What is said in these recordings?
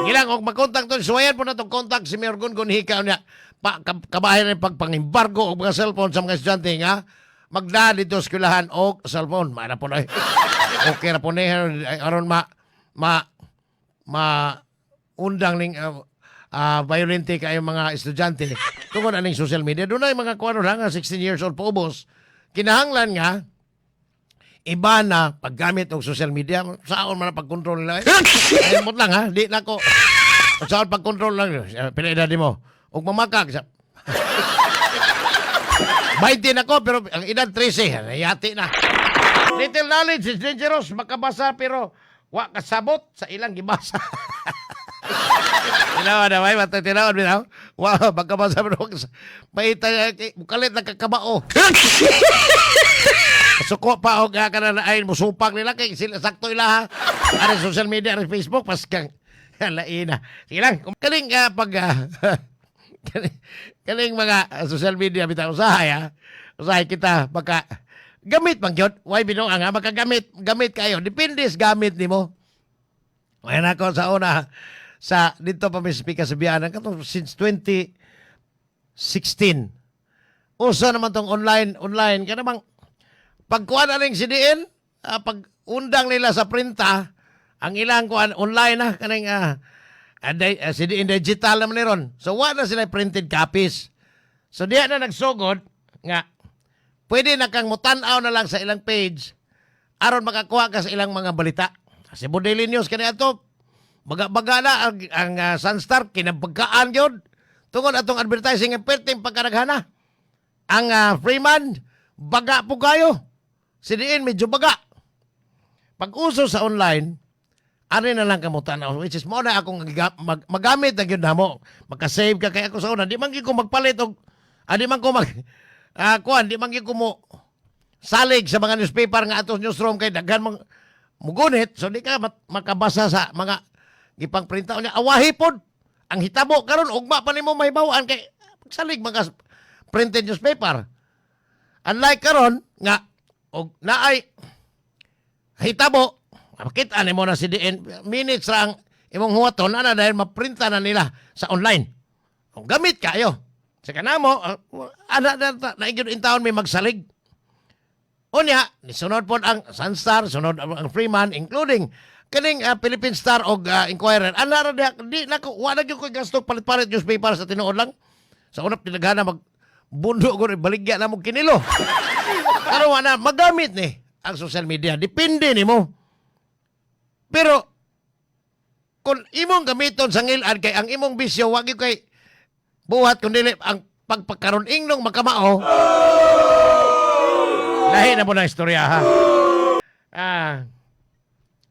Gilang og makontak to, suwayan po na tong contact si Mayor Gungun Hika niya. Pa, kabahin na pagpangimbargo og mga cellphone sa mga estudyante nga magda dito sa eskwelahan og cellphone. Maana po na. Okay ra po ni aron ma ma ma undang ning violente kayo mga estudyante tungod aning social media. Doon ay mga kuano lang, nga 16 years old paubos. Kinahanglan nga iba na paggamit og social media, saon man ang pagkontrol nila. Ay, mo lang ha, di na ko. Saon pagkontrol lang, pila edad mo? Og mamakag sa 20 na ko, pero ang edad 13, nayati na. Little knowledge is dangerous, makabasa pero wa kasabot sa ilang gibasa. Tinawa na, may mata tinawa bitaw. Wa makabasa pero paita mukalit na kakabao. Suko pa og kana na ay musupag nila kay sila sakto ila ha. Ari social media, ari Facebook paskang laina. Sige lang, kaning pag kaning mga social media bitaw usahay ha. Usahay kita baka gamit man gyud. Why binuang ha, makagamit gamit kayo. Depende sa gamit nimo. Ngayon ako sa una sa dito pa may speaker sa Bianan katong since 2016. Uso naman tong online online kana bang pagkuan na ning CDN, pag undang nila sa printa, ang ilang kuan online na kaning CDN digital naman ni ron. So wa na sila printed copies. So diya na nagsugod nga pwede na kang mutan-aw na lang sa ilang page aron makakuha ka sa ilang mga balita. Cebu Daily News kani ato baga-baga na ang Sunstar kinabagkaan gyud tungod atong advertising ang perting pagkadaghana. Ang Freeman baga po kayo. CDN medyo baga. Pag uso sa online, ari na lang kamo tanaw, which is mo na akong magamit na gyud namo. Maka-save ka kay ako sa una, di man gyud ko magpalit og di man ko mag kuan, di man gyud ko mo salig sa mga newspaper nga atos newsroom kay daghan mang mugunit, so di ka makabasa sa mga gipang printa niya. Awahi pod ang hitabo karon, ugma pa nimo mahibaw-an kay salig mga printed newspaper, unlike karon nga og naay hitabo, makita nimo na CDN, minutes ra ang imong huwaton ana dahil maprinta na nila sa online. Kung gamit kayo sa kanamo, ana na naigid in taon may magsalig. Unya, nisunod pod ang Sunstar, sunod ang Freeman, including kaning Philippine Star og Inquirer. Ana ra diha, di na ko wa na gyud ko gasto palit-palit newspaper sa tinuod lang. Sa una pinaghana mag bundo ko baligya na mo kinilo. Pero wa na magamit ni ang social media, depende nimo. Pero kung imong gamiton sa ngil-ad kay ang imong bisyo wa gyud kay buhat kun dili ang pagpakaron ingnong makamao. Lahi na mo na istorya ha.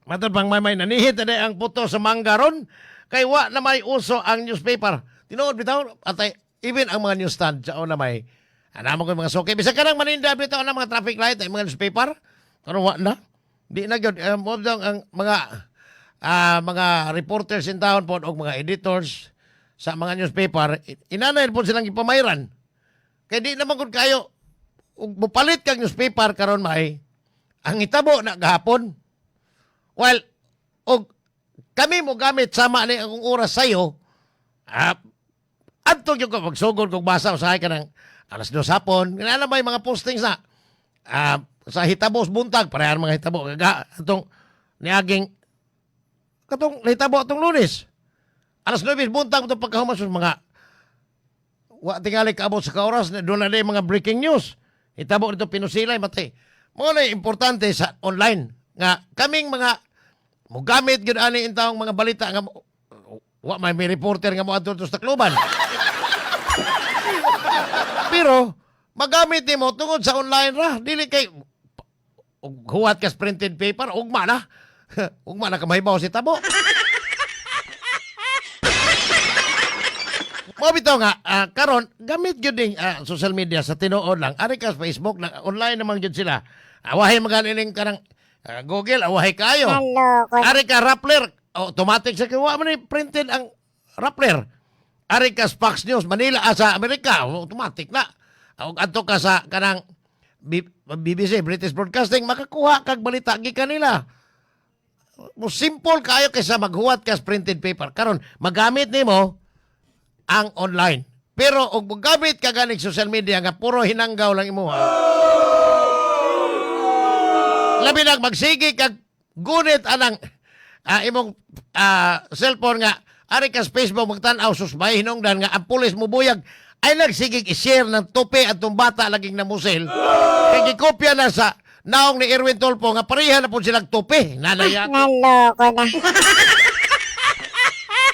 Matod pang may nanihit na ang puto sa mangga ron kay wa na may uso ang newspaper. Tinuod bitaw atay even ang mga newsstand sa una may ana mo ko mga suki bisan kanang maninda bitaw ang mga traffic light ay mga newspaper karon wa na. Di na gyud mo daw ang mga mga reporters in town pod og mga editors sa mga newspaper inanay pod silang gipamayran. Kay di naman gud kayo ug mopalit kag newspaper karon may ang hitabo na gahapon. Well, og kami mo gamit sama ni akong oras sayo, adto gyud ko magsugod kog basa usahay ka ng 2:00 hapon. Nga may mga postings na sa hitabo sa buntag, parehan mga hitabo gaga atong niaging katong hitabo atong Lunes. 9:00 buntag itong pagkahuman sa mga wa tingali kaabot sa kaoras na doon na din mga breaking news. Hitabo nito pinusilay matay. Mo na importante sa online nga kaming mga mogamit gyud ani in taong mga balita nga wa may reporter nga moadto sa Tacloban. Pero magamit nimo tungod sa online ra, dili kay og huwat ka sa printed paper, ugma na. Ugma na ka mahibaw si tabo. Mo bitaw nga karon gamit gyud ning social media sa tinuod lang. Ari ka sa Facebook na online naman gyud sila. Awahi man ning kanang Google, awahi kayo. Naloko. Ari ka Rappler, automatic sa wa man ni printed ang Rappler. Ari ka sa Fox News Manila sa Amerika, automatic na. Og adto ka sa kanang BBC, British Broadcasting, makakuha kag balita gikan nila. Mo simple kayo kaysa maghuwat ka sa printed paper. Karon magamit nimo ang online. Pero og mogamit ka ganing social media nga puro hinanggaw lang imo ha. Labi nag magsige kag gunit anang imong cellphone nga ari ka sa Facebook magtan-aw, sus, may hinungdan nga ang pulis mo buyag ay nagsigig i-share ng tupi at bata laging namusil. Kay gikopya na sa naong ni Erwin Tulfo nga pareha na po silang tupi. Nanaya. Naloko na.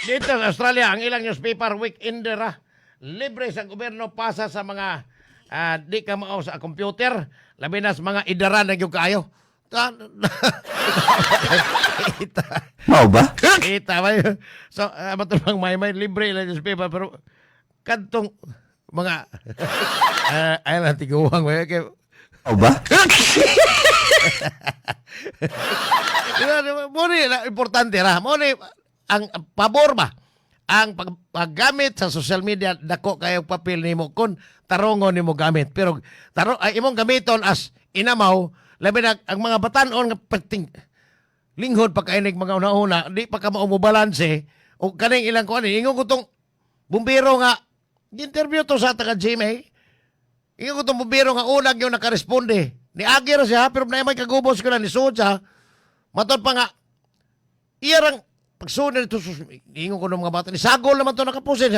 Dito sa Australia, ang ilang newspaper weekender ah. Libre sa gobyerno pasa sa mga di ka mao sa computer, labi na sa mga idaran na gyud kaayo. Kita. Mao ba? Kita ba yun? So, matulang may libre ilang newspaper pero kadtong mga ay lang tiguang may kay Mao ba? Mo ni na importante ra. Mo ni ang pabor ba ang paggamit sa social media, dako kayo papel nimo kun tarongon nimo gamit, pero taro ay imong gamiton as inamaw, labi na ang mga batan-on nga perting linghod pa kainig mga una-una, di pa ka mao mo balanse o kaning ilang kuan. Ingon ko tong bumbero nga interview to sa taga GMA, ingon ko tong bumbero nga unag yung nakaresponde ni agi ra siya, pero na may kagubos ko na ni suod siya. Matod pa nga iya rang pagsunod nito, sus, ingon ko ng mga bata ni sagol naman to nakapusin.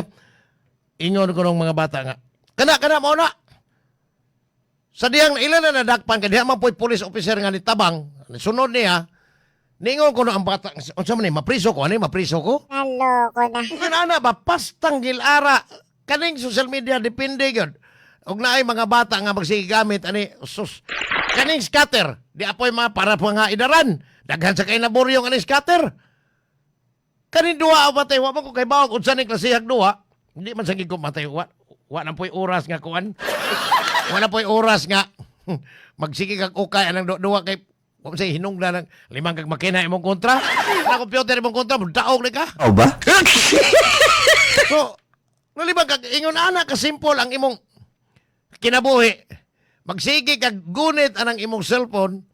Ingon ko ng mga bata nga kana kana mao na sa diyang ilan na nadakpan kay diha man po'y police officer nga nitabang sunod niya. Ningon ko no ang bata, unsa man ni, mapriso ko ani, mapriso ko. Naloko na. Kung ana ba pastang gilara kaning social media, depende gyud. Og naay mga bata nga magsige gamit ani, sus, kaning scatter di apoy mga para pa nga idaran, daghan sa kay naburyong ani scatter. Kaning duha o matay, wa man ko kay bawag unsa ning klasehag duha, hindi man sa ko matay, wa wa na po'y oras nga kuan, wa na po'y oras nga magsige kag ukay anang duha kay wa man say hinungdan ng limang kag makina imong kontra na computer imong kontra, daog ni ka. Mao ba? So, nalibag kag ingon ana ka simple ang imong kinabuhi. Magsige kag gunit anang imong cellphone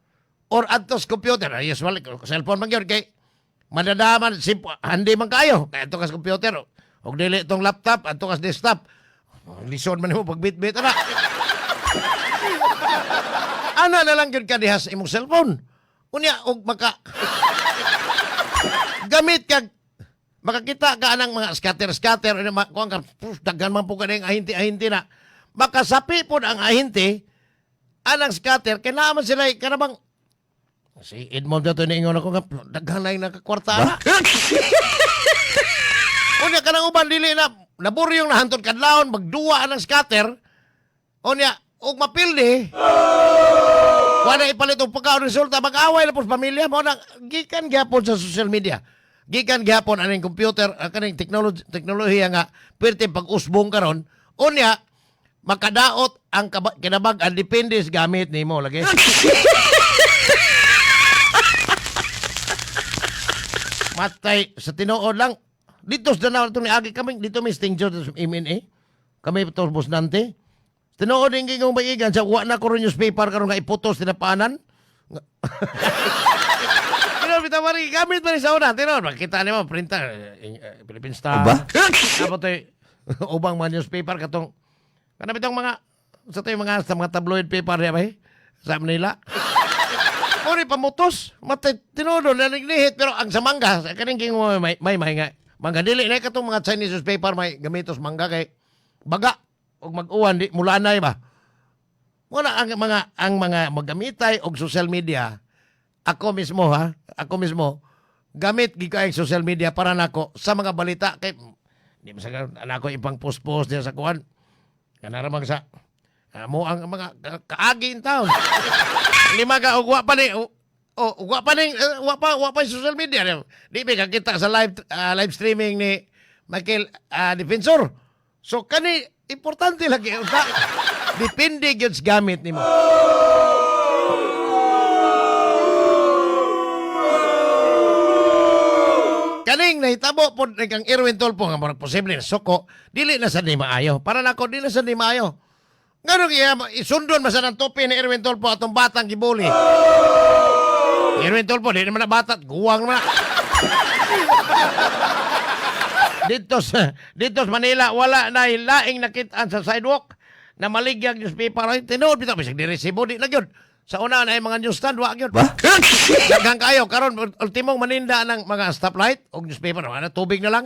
or adtos computer. Ay, usually cellphone man gyud kay madadaman simple, handi man kayo. Kay adto kas computer og dili itong laptop, adto kas desktop. Lisod man nimo pagbitbit ana. Ana na lang gyud ka diha sa imong cellphone. Unya og maka gamit kag makakita ka anang mga scatter-scatter, ano, kuwan ka, puf, daghan man po ka na yung ahinti-ahinti na. Makasapi po ang ahinti, anang scatter, kailangan man sila, kanabang, si Edmond dato niingon ako nga, daghan na yung nakakwarta na. Unya ka nang uban, dili na, naburyong nahantod kadlawon, magduwa anang scatter, unya, og mapildi, wala ipalit og pagkaon resulta, mag-away na po sa pamilya mo na gikan gyapon sa social media. Gikan gyapon aning computer, ang kaning technology, teknolohiya nga perti pag-usbong karon. Unya makadaot ang kinabag-an depende sa gamit nimo lagi. Matay sa tinuod lang dito sa Danao ito ni agi kami dito may Sting George MNA. Kami ito Busnante. Tinuod din kong maigan sa wa na ko ron newspaper karon nga iputos tinapanan. Pero bitaw mari gamit pa rin sa una. Tinuod makita nimo printer Philippine Star. Ba? Tapos to'y ubang mga newspaper katong kana bitong mga sa to'y mga sa mga tabloid paper ya bay sa Manila. Uri pamutos, matay tinuod na nagnihit pero ang sa mangga sa kaning king may nga mangga dili na katong mga Chinese newspaper may gamitos mangga kay baga og mag-uwan di mulanay ba. Wala ang mga magamitay og social media. Ako mismo ha, ako mismo gamit gid kay social media para nako sa mga balita kay di man sa nako ipang post-post diya sa kuan. Kana ra man sa mo ang mga kaagi in town. Lima ka og wa pa ni o wa pa ning wa pa yung social media. Di ba kakita sa live streaming ni Michael Defensor. So kani importante lagi unta. Depende gyud sa gamit nimo. Kaning nahitabo pod ni kang Erwin Tulfo nga murag posible na suko, dili na sad ni maayo. Para nako dili na sad ni maayo. Nganong iya isundon man sa ng tope ni Erwin Tulfo atong batang gibuli. Erwin Tulfo, di naman na bata, guwang naman na. Dito sa Manila, wala na laing nakitaan sa sidewalk na maligyag newspaper. Ay, tinuod bitaw bisag diresibo di na gyud. Sa una na ay mga newsstand wa gyud. Ba? Daghang kayo karon ultimong maninda ng mga stoplight og newspaper, wala na, tubig na lang.